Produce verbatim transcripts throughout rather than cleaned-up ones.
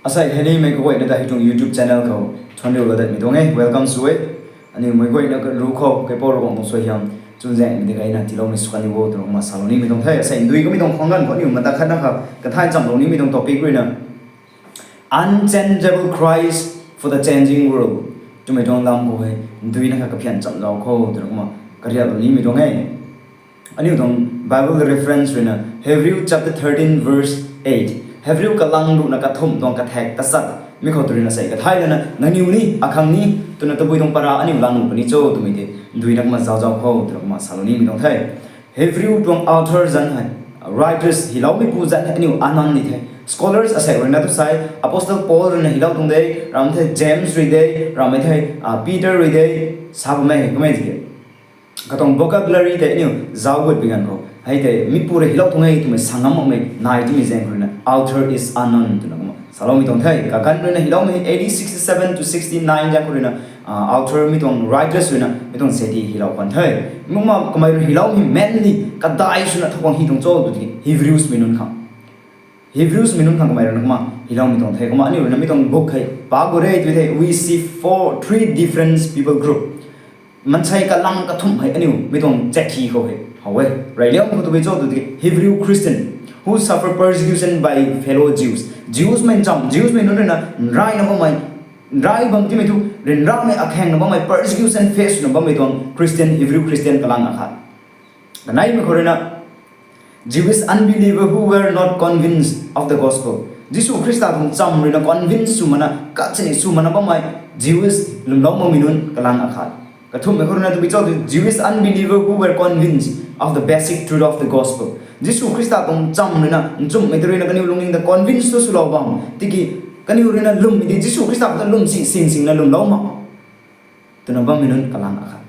Asei hei ni mei kaguayna ta hei tuang YouTube channel khou thuanriu la datmei tuang e, welcome sw e. Aniu mei guayna ka ru khou kaipouc Ravguangc tuang suaihiam chunzaenghmei di gayna tiiloumei sw kan ni o twna kumna salou nimei tuang the. Asei ndui kamei tuang khwang ganv khou aniu mata khatna kha kathay nchamlou nimei tuang topic ruina Unchangeable Christ for the Changing World twmei tuang lam khou hei nduina kha kaphian chamlou khou twna kumna kariaklou nimei tuang e. Aniu tuang Bible reference ruina Hebrew chapter thirteen verse eight, Hebrew kalang ruhna kathumh tuang kathak tachat mi khou tw ruina sei kathay lana, nangniw ni akhang ni twna tabui tuang para aniu lang nuh puni cho twmei tei nduina kumna zauc zauc khou twna kumna salou nimei tuang the. Hebrew tuang author zan hei, writers hyloumeipu zan hei aniu anan ni the. Scholars asei ruina tu sai, Apostle Paul ruina hylou tuang de, ram the James rui de, ramei the Peter rui de, sa bammei kamei tiki katuang vocabulary tei aniu zauc gut pi ganv khou hei tei mipu rui hylou tuang e twmei sa ngam makmei nai twmei zaeng khou ruina author is unknown twna kumna saloumei tuang the. Kaganv ruina hyloumei A D sixty-seven to sixty-nine zaeng khou ruina author mi tuang writers ruina mi tuang seti hylou kan the. Kumna kamei rui hyloumei mainly kadai swna thowkuang hy tuang cho tw tiki Hebrews mei nunc khang Hebrews mei nunc khang kamei ruina kumna hyloumei tuang the. Kumna aniu ruina mi tuang book hei pa gu re tw the, we see four, three different people group. Maansei kalang kathumh hei aniu mi tuang chatthi khou hei how e. Reyliangmei khou tabui cho tw tiki Hebrew Christian who suffer persecution by fellow Jews. Jews mei ncham, Jews mei nunc ruina nraina bammei, nrai bam timei thu ryanramei akhaengna bammei, persecution face swna bammei tuang Christian, Hebrew Christian kalang akhat. Kaneimei khou ruina Jewish unbeliever who were not convinced of the gospel. Jisu Khrista tuang cham ruina convince sw mana, kachini sw mana bammei Jewish lwmlou makmei nunc kalang akhat. Kathumhmei khou ruina tabui cho tw, Jewish unbeliever who were convinced of the basic truth of the gospel. Jisu Khrista tuang cham ruina nchumhmei ta ruina kaniw lungning ta convince tu swlou bam tiki kaniw ruina lwmmei di Jisu Khrista khou ta lwm si sing singna lwmlou mak twna bammei nunc kalang akhat.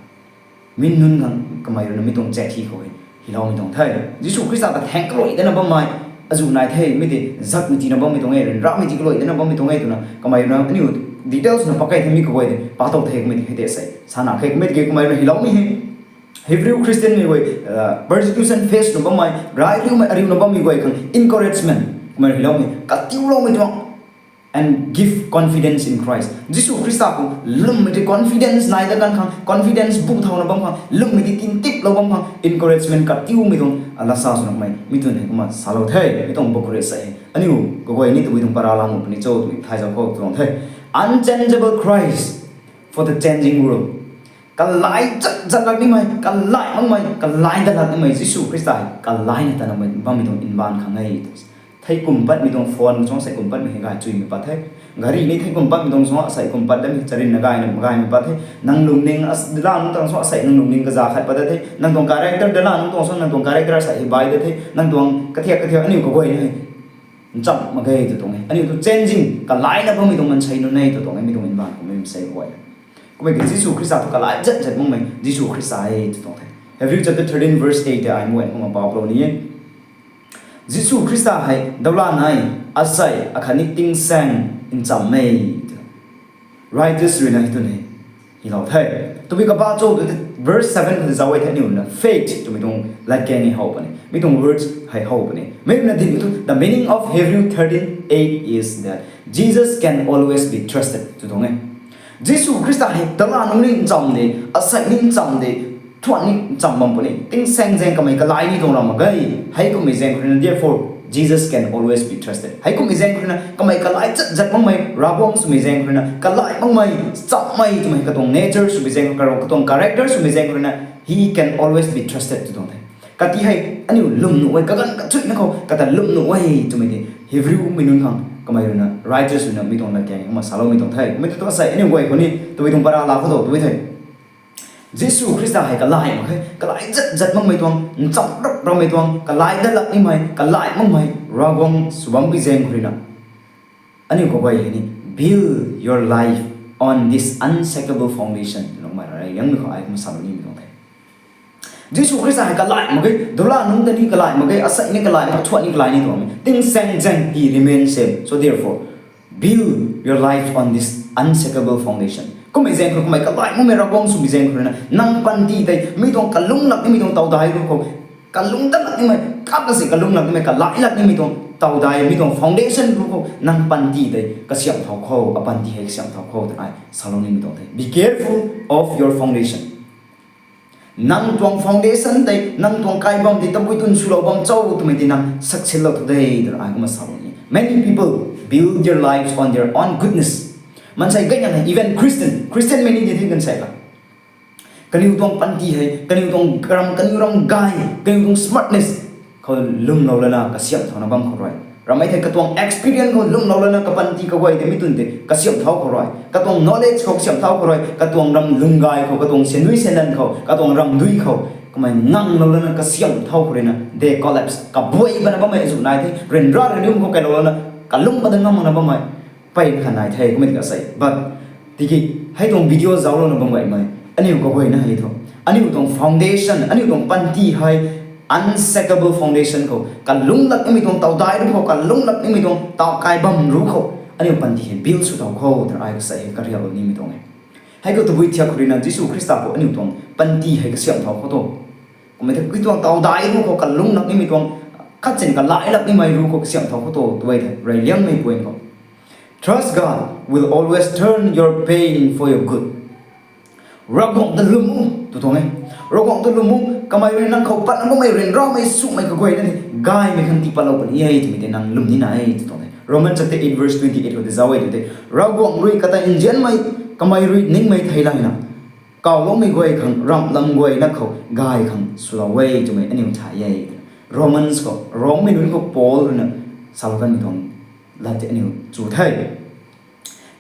Mi nunc khang kamei ruina mi tuang chatthi khou hei hyloumei tuang the. Jisu Khrista ta thaeng kalui dana bammei azuh nai the, mi tei zakmei tina bammei tuang e, ryanramei ti kalui dana bammei tuang e twna kamei ruina aniu details na pakai the, mi kaguay tei pa tow the, kamei tei hei tei sei sana khe, kamei tiki kamei ruina hyloumei hei Hebrew Christian mei guay persecution face na bammei, rai riumei ariuna bammei guay khang encouragement kamei hyloumei katiuloumei tuang and give confidence in Christ. Jisu Khrista khou lwmmei tei confidence nai dat kan khang, confidence bu thauna bam khang, lwmmei tei tintiplou bam khang encouragement katiumei tuang lasa swna kamei mi tuang hei kumna salou the. Mi tuang book khou rui sei aniu kaguay ni tabui tuang para lang nuh puni cho twmei thay zauc khou tuang the. Unchangeable Christ for the changing world. Kalai zat zat lak nimei, kalai makmei, kalai dat lak nimei Jisu Khrista hei kalaina tana bammei tuang mbaanv khang e. Thei kum patmei tuang phone suang sei kum patmei hei gay chuimei pat the. Gari ni thei kum patmei tuang suang sei kum pat dat hei charynna gayna gaymei pat the. Nang lungning dala nunc tuang suang sei nang lungning kaza khat pat dat the. Nang tuang character dala nunc tuang suang nang tuang character sei hei bai dat the. Nang tuang kathiak kathiak aniu kaguay ni hei ncham mak ge tw tuang e. Aniu tu changing kalaina bammei tuang maansei nunc e tw tuang e, mi tuang mbaanv khou mi maansei kaguay. Kummei ki Jisu Khrista thu kalai zat zat makmei Jisu Khrista e tw tuang the. Hebrew chapter thirteen verse eight tei ai muan kumna paplou ni e. Jisu Khrista hei daula nai, asei akhatni tingsaeng ncham e tw writers ruina hei twn e. Hylou the. Tabui kaba cho tw verse seven khou zauc e the, aniu ruina faith twmei tuang latkaeng hei how puni. Mi tuang words hei how puni. Mi ruina dinmei thu the meaning of Hebrew thirteen eight is that Jesus can always be trusted tw tuang e. Jisu Khrista hei daula nunc ni ncham de, asei ni ncham de, thuan ni ncham bam puni. Tingsaeng zaeng kamei kalai ni tuang ram mak ge. Hei kummei zaeng khou ruina therefore Jesus can always be trusted. Hei kummei zaeng khou ruina kamei kalai zat zat makmei, Ravguangc swmei zaeng khou ruina kalai makmei, chammei twmei katuang nature swmei zaeng khou, katuang character swmei zaeng khou ruina he can always be trusted tw tuang the. Kati hei aniu lwm nuh e, kaganv kachuina khou kata lwm nuh e twmei tei Hebrew mei nunc khang kamei ruina writers ruina mi tuang latkaeng kumna saloumei tuang the. Mei tu tu asei aniu guay khou ni tabui tuang para la khou tho tabui the. Jisu Khrista hei kalai mak khe, kalai zat zat makmei tuang, ncham rap rammei tuang, kalai dat lak nimei, kalai makmei, Ravguangc sw bam pi zaeng khou ruina aniu kaguay hei ni build your life on this unshakable foundation twna mei rui liangmei khou ai kumna salou nimei tuang the. Jisu Khrista hei kalai mak ge, daula nunc ta ni kalai mak ge, asei ni kalai mak, thuan ni kalai ni tuang e. Tingsaeng zaeng he remains same. So therefore build your life on this unshakable foundation. Kummei zaeng khou kamei kalai makmei, Ravguangc swmei zaeng khou ruina nang panty tei mi tuang kalung lak nimei tuang tawdai ru khou, kalung dat lak nimei, kap kasi kalung lak nimei, kalai lak nimei tuang Tawdaimei tuang foundation ruc khou nang panty tei kasiamh thau khou, apanty hei kasiamh thau khou twna ai salou nimei tuang the. Be careful of your foundation. Nang tuang foundation tei, nang tuang kai bam tei tabui tun swlou bam cho twmei tei nang saksinlou tu de twna ai kumna salou ni. Many people build their lives on their own goodness. Mansei gayna even Christian, Christian mei ni di the kan sei la. Kaniw tuang panty hei, kaniw tuang ram, kaniw ram gay, kaniw tuang smartness khou lwmlou lana kasiamh thauna bam khou rui. Ramei thei katuang experience khou lwmlou lana kapanty kaguay tei mi tun tei kasiamh thau khou rui. Katuang knowledge khou kasiamh thau khou rui. Katuang ram lung gay khou, katuang sianui sianan khou, katuang ram dui khou. Kamei nganglou lana kasiamh thau khou ruina they collapse. Kabuay bana bammei zu nai the. Ryanra ryanrium khou kailou lana kalum bada ngam makna bammei pey khan nai the, kumei ka sei. But tiki hei tuang video zauclouna bam gaymei, aniu kaguayna hei thu, aniu tuang foundation, aniu tuang panty hei unshakable foundation khou, kalung lak nimei tuang tawdai ruc khou, kalung lak nimei tuang taw kai bam ruc khou aniu panty hei build sw thau khou twna ai kasei hei kariaklou nimei tuang e. Hei khou tabui thiak khou ruina Jisu Khrista khou aniu tuang panty hei kasiamh thau khou tu, kumei the, kui tuang tawdai ruc khou, kalung lak nimei tuang, khatchin kalai lak nimei ruc khou kasiamh thau khou tu, twmei the, reyliangmei point khou. Trust God will always turn your pain for your good. Ravguangc ta lwm o tw tuang e. Ravguangc ta lwm o, kamei rui nang khou patna bammei ryanramei sumei kaguayna tei gaymei khang tii patlou puni e twmei tei nang lwm nina e tw tuang e. Romans chapter eight verse twenty eight khou tei zauc e tw tei, Ravguangc rui kata nzianmei, kamei rui ningmei theilayna kawloumei guay khang ramh lam guayna khou gay khang swlou e twmei aniu thay e. Romans khou, Rommei nunc khou Paul ruina salou kanmei tuang lat tei aniu chu the.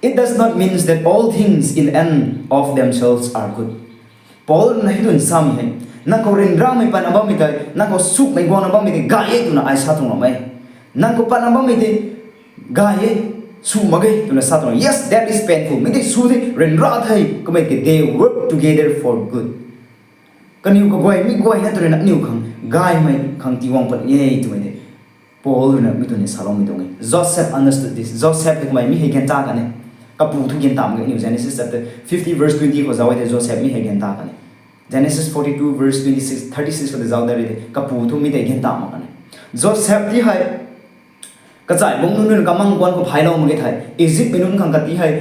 It does not mean that all things in and of themselves are good. Paul ruina hei twn samei hei, nang khou ryanramei patna bammei tei, nang khou sumei guangna bammei tei gay e twna ai sa tuang ram e. Nang khou patna bammei tei gay e, sw mak ge twna sa tuang. Yes, that is painful. Mi tei sw the, ryanra the, kumei tei they work together for good. Kaniw kaguay, mi guayna tw ruina aniu khang gaymei khang tii guang pat e twmei tei Paul ruina mi twn ni saloumei tuang e. Joseph understood this. Joseph hei kamei mi hei gan ta kan e. Kapu thu gan ta mak ge, aniu Genesis chapter fifty verse twenty khou zauc e tei Joseph mi hei gan ta kan e. Genesis forty-two verse twenty-six, thirty-six khou tei zauc da ri tei kapu thu mi tei gan ta mak kan e. Joseph ti hei kachai bungc nunc ruina kamang kuan khou phaylou mak ge thei, Egyptmei nunc khang kati hei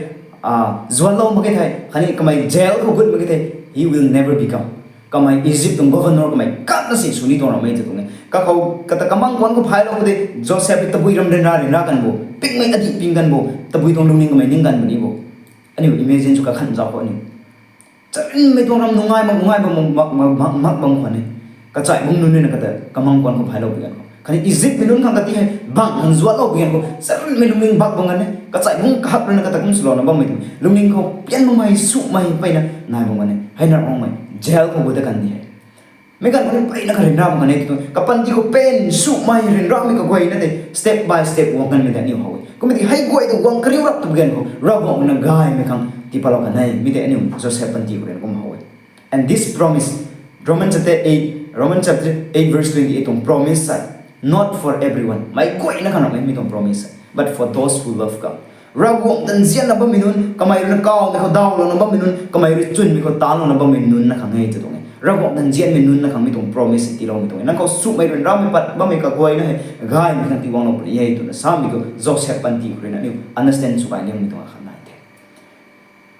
zuanlou mak ge thei, khatni kamei jail khou gut mak ge thei, he will never become, kamei Egypt tuang governor kamei katna si sw ni tuang ram e tw tuang e. Kakhou kata kamang kuan khou phaylou khou tei Joseph hei tabui ram ryanra ryanra kan bo, pingmei adih ping kan bo, tabui tuang lungning kamei ning kan bo ni bo. Aniu imagine sw kakhan zauc khou aniu charinmei tuang ram nungai mak nungai bam mak bam khwan e. Kachai bungc nunc ruina kata kamang kuan khou phaylou pi ganv khou, khatni Egyptmei nunc khang kati hei bang khang zuanlou pi ganv khou charinmei lungning bak bam kan e. Kachai bungc kahak ruina kata kum swlouna bammei tu lungning khou pian makmei sumei peyna nai bam kan e. Hei na rongmei jail khou gut ta kan di hei. Mi ganv khou ni peyna kha ryanra bam kan e tu, kapanty khou pen sumei ryanramei kaguayna tei step by step guang kanmei tei aniu how e. Kumei tei hei guay tu guang kariu rap tu pi ganv khou Ravguangc ruina gaymei khang tii patlou kan e. Mi tei aniu Joseph panty khou ruina kum how e. And this promise, Romans chapter eight, Romans chapter eight verse twenty-eight tuang promise sei, not for everyone. Mei guayna khang ramei mi tuang promise sei, but for those who love God. Ravguangc ta nzianna bammei nunc, kamei ruina kawmei khou dawlouna bammei nunc, kamei rui chwnmei khou talouna bammei nunc na khang e tw tuang e. Ravguangc ta nzianmei nunc na khang mi tuang promise tiiloumei tuang e. Nang khou sumei ryanramei pat bammei kaguayna hei gaymei khang tii guanglou puni e twna samei khou Joseph panty khou ruina aniu understand sw kai liangmei tuang akhat nai the.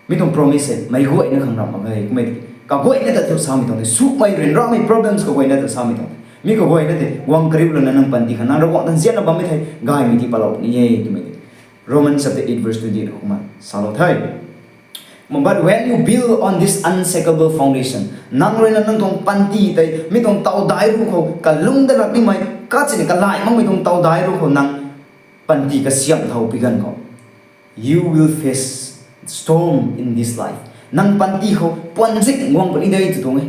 Mi tuang promise hei mei guayna khang ramh mak ge. Kumei tei kaguayna ta thu samei tuang the, sumei ryanramei problems kaguayna ta samei tuang the. Mi kaguayna tei guang kariu lana nang panty khang nang Ravguangc ta nzianna bammei thei gaymei tii patlou puni e twmei tei Romans chapter eight verse twenty-eight khou kumna salou the. But when you build on this unshakable foundation, nang ruina nang tuang panty tei mi tuang tawdai ruc khou, kalung dat lak nimei, kachini kalai makmei tuang tawdai ruc khou nang panty kasiamh thau pi ganv khou, you will face storm in this life. Nang panty khou puanzing guang puni de tw tuang e.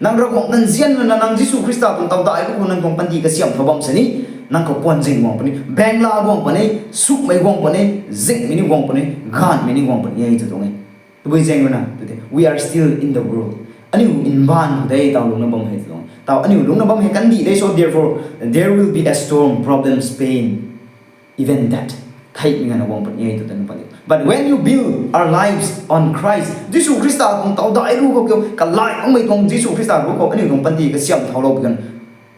Nang Ravguangc ta nzian lana nang Jisu Khrista tuang tawdai ruc khou nang tuang panty kasiamh thau bam sini, nang khou puanzing guang puni, bangla guang puni, sumei guang puni, zingmei ni guang puni, gaanvmei ni guang puni e tw tuang e. Tabui zaeng ruina tu tei, we are still in the world. Aniu mbaanv khou de taw lungna bam hei tw tuang. Taw aniu lungna bam hei kandih de, so therefore there will be a storm, problems, pain, even death. Theihmei nganvna guang puni e tw tuang e. But when you build our lives on Christ, Jisu Khrista tuang tawdai ruc khou kiu, kalai makmei tuang Jisu Khrista ruc khou aniu tuang panty kasiamh thaulou pi ganv,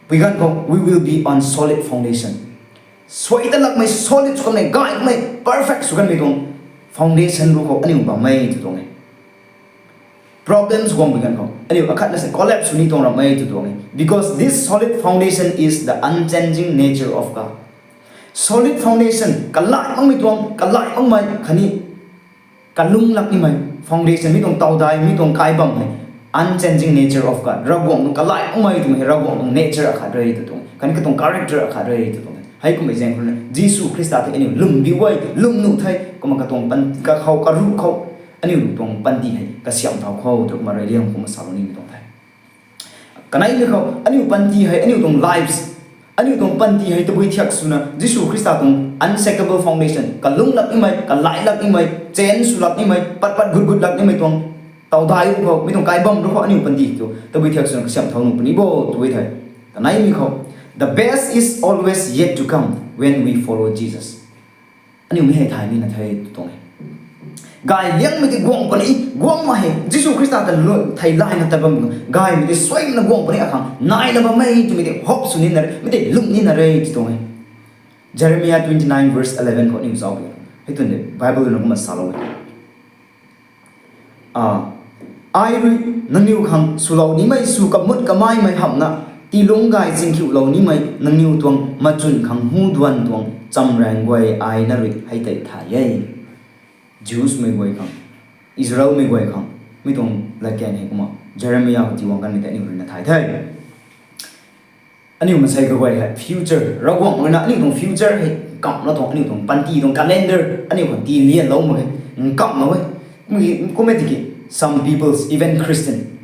pi ganv khou we will be on solid foundation. suai ta lakmei, solid sw kanmei, gay kanmei, perfect sw kanmei tuang foundation ru khou aniu bammei tw tuang e. Problems guang bi ganv khou aniu akhatna se collapse sw ni tuang ramei tw tuang e. Because this solid foundation is the unchanging nature of God. Solid foundation, kalai makmei tuang, kalai makmei khatni kalung lak nimei foundation, mi tuang tawdai, mi tuang kai bam hei unchanging nature of God. Ravguangc tuang kalai makmei twmei hei Ravguangc tuang nature akhat re tw tuang, khatni katuang character akhat re tw tuang. Hei kummei zaeng khou rui na Jisu Khrista tei aniu lwm biu e, lwm nuh the, kumna katuang pan, kakhou, karuh khou aniu tuang panty hei kasiamh thau khou, tw kumna rui liang kumna salou nimei tuang the. Kaneimei khou aniu panty hei, aniu tuang lives, aniu tuang panty hei tabui thiak swna Jisu Khrista tuang unshakable foundation, kalung lak nimei, kalai lak nimei, chain sw lak nimei, pat pat gut gut lak nimei tuang tawdai ru khou, mi tuang kai bam ru khou aniu panty tu tabui thiak swna kasiamh thau nuh puni bo tw e thei. Kaneimei khou, the best is always yet to come when we follow Jesus. Aniu mi hei thay nina the tw tuang e. Gay liangmei tei guang puni, guang ma hei Jisu Khrista ta lu thei layna tat bam, gaymei tei suaina guang puni, akhang naina bammei twmei tei hope sw nina re, mi tei lwm nina re tw tuang e. Jeremiah twenty nine verse eleven khou aniu zauc e. Hei tuang de Bible na kumna salou e. Ai rui nangniw khang swlou nimei sw kamut kamaimei hamhna, tiilungc gay zingkhiulou nimei nangniw tuang machun khang hu duan tuang chamraeng guay ai na rui hei tei thay e. Jewsmei guay khang, Israelmei guay khang, mi tuang latkaeng hei kumna Jeremiah khou tiwang kanmei tei aniu rui na thay the. Aniu maansei kaguay hei future, Ravguangc rui na aniu tuang future hei nkamlou tuang, aniu tuang panty tuang calendar aniu khang tii lianlou mak e, nkamlou e. Kum e tiki, some peoples, even Christian,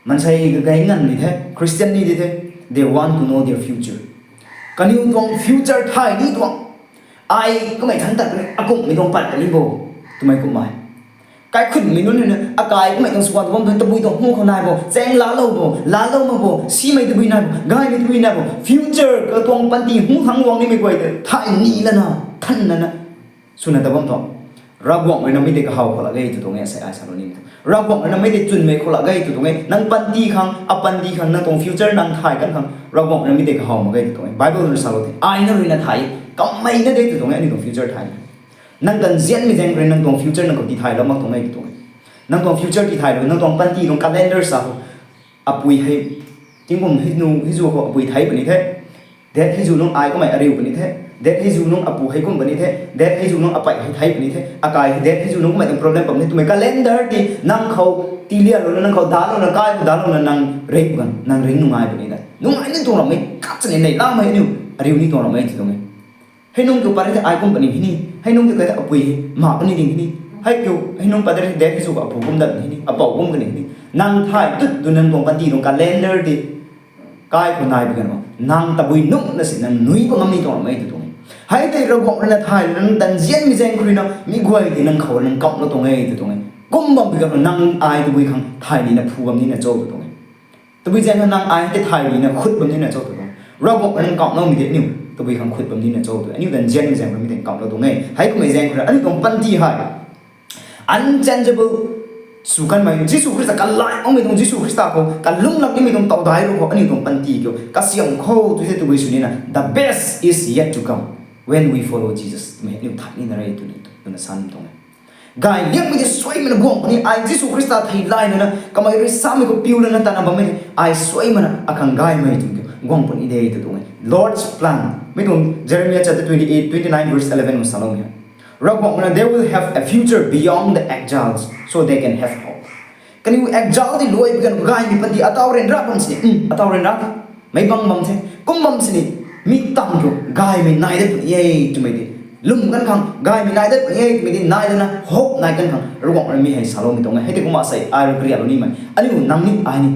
maansei kaguay nganvmei the, Christian ni di the, they want to know their future. Kaniw tuang future thay ni tuang, ai kamei than tat puni, akumhmei tuang pat puni bo twmei kumhmei kaikhunmei nunc hei na, akai kamei tuang swan bam tuang tabui tuang hu khou nai bo, chaeng laalou bo, laalou mak bo, simei tabui nai bo, gaymei tabui nai bo, future katuang panty hu thangc guang nimei guay tei thay ni lana, than lana swna ta bam tuang. Ravguangc rui na mi tei kahaw khou lak ge tw tuang e, asei ai salou ni tw. Ravguangc rui na mi tei chwnmei khou lak ge tw tuang e. Nang panty khang, apanty khang, nang tuang future nang thay kan khang Ravguangc rui na mi tei kahaw mak ge tw tuang e. Bible rui na salou the, ai na rui na thay, kamei na de tw tuang e, aniu tuang future thay. Nang ta nzianmei zaeng rui nang tuang future nang khou tithaylou mak tuang e tw tuang e. Nang tuang future tithaylou, nang tuang panty tuang calendar sa khou, apui hei, tingkum hei nu hei zu khou apui thei puni the, date hei zu nung ai kamei ariu puni the, date hei zu nung apu hei kum puni the, date hei zu nung apei hei thei puni the, akai hei date hei zu nung kamei tuang problem bam the twmei calendar ti nang khou tilianlouna, nang khou dalouna, kai khou dalouna nang ring kan, nang ring nungai puni de. Nungai ni tuang ramei khat sini nei lamei aniu ariu ni tuang ramei ti tuang e. Hei nung kiu pat rei the ai kum puni hei ni, hei nung kiu kai the apui hei ma puni ding hei ni, hei kiu hei nung pat rei the date hei zu khou apu kum dat hei ni, apou kum kani hei ni. Nang thay tut tu nang tuang panty tuang calendar ti kai khou nai bi kan o, nang tabui nunc na si nang nui pa ngam ni tuang ramei tw tuang e. Hei tei Ravguangc rui na thay, nang ta nzianmei zaeng khou rui na mi guay tei nang khou nang kamlou tuang e tw tuang e. Kum bam bi kan o, nang ai tabui khang thay nina phu bam nina cho tw tuang e. Tabui zaeng khou nang ai tei thay nina khut bam nina cho tw tuang e. Ravguangc rui nang kamloumei tei aniu tabui khang khut bam nina cho tw, aniu ta nzianmei zaeng khou rui mi tei kamlou tuang e. Hei kummei zaeng khou rui aniu tuang panty hei unchangeable sw kanmei, Jisu Khrista kalai makmei tuang, Jisu Khrista khou kalung lak nimei tuang tawdai ru khou aniu tuang panty kiu kasiamh khou tu the tabui sw nina, the best is yet to come when we follow Jesus twmei aniu thay nina re tw ni twna sa ni tuang e. Gay liangmei tei suaimei na guang puni, ai Jisu Khrista thei layna na kamei rui samei khou piu lana tana bammei tei ai suaimei na akhang gaymei twmei kiu guang puni de tw tuang e. Lord's plan, mi tuang Jeremiah chapter twenty eight, twenty nine verse eleven khou saloumei Ravguangc na, they will have a future beyond the exiles, so they can have hope. Kaniw exile ti luai bi kan gaymei panty ataw ryanra bam sini, ataw ryanra the, meic bang bam the, kum bam sini, mi tang kiu gaymei nai dat puni e twmei tei lwm kan khang, gaymei nai dat puni e twmei tei nai lana hope nai kan khang Ravguangc rui mi hei saloumei tuang e. Hei tei kumna sei ai rui karialou nimei, aniu nang ni ai ni,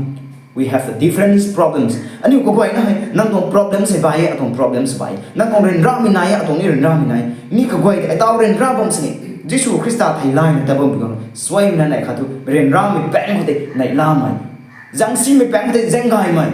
we have a different problems. Aniu kaguayna hei nang tuang problems hei bai e, atuang problems bai e. Nang tuang ryanramei nai e, atuang ni ryanramei nai e. Mi kaguay tei ataw ryanra bam sini, Jisu Khrista thei layna tat bam bi kan suaimei na nei khat thu ryanramei paeng khou tei nei lamei, zangsimei paeng khou tei zaeng gaymei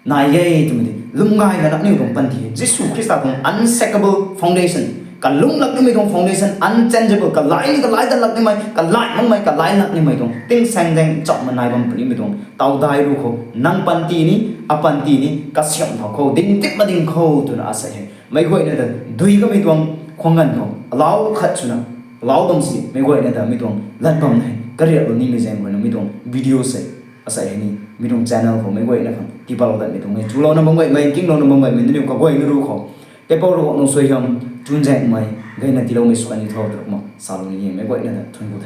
nai e twmei tei lwm gay lana aniu tuang panty Jisu Khrista tuang unshakable foundation, kalung lak nimei tuang foundation, unchangeable, kalai ni kalai dat lak nimei, kalai makmei, kalai lak nimei tuang tingsaeng zaeng cham ma nai bam punimei tuang tawdai ru khou nang panty ni, apanty ni kasiamh thau khou, ding tip ma ding khou twna asei hei Meic guayna ta dui kamei tuang khwang ganv khou alau khat swna, alau bam si meic guayna ta mi tuang lat bam hei kariaklou nimei zaeng khou na mi tuang video sei, asei hei ni mi tuang channel khou meic guayna khang tipatlou datmei tuang e. Chulouna bam gaymei, kinglouna bam gaymei nangniw kaguayna ru khou, Kaipouc Ravguangc nang suaihiam chunzaenghmei gayna tiiloumei sw kan ni tho twna kumna salou ni e. Meic guayna ta thuanc ku the.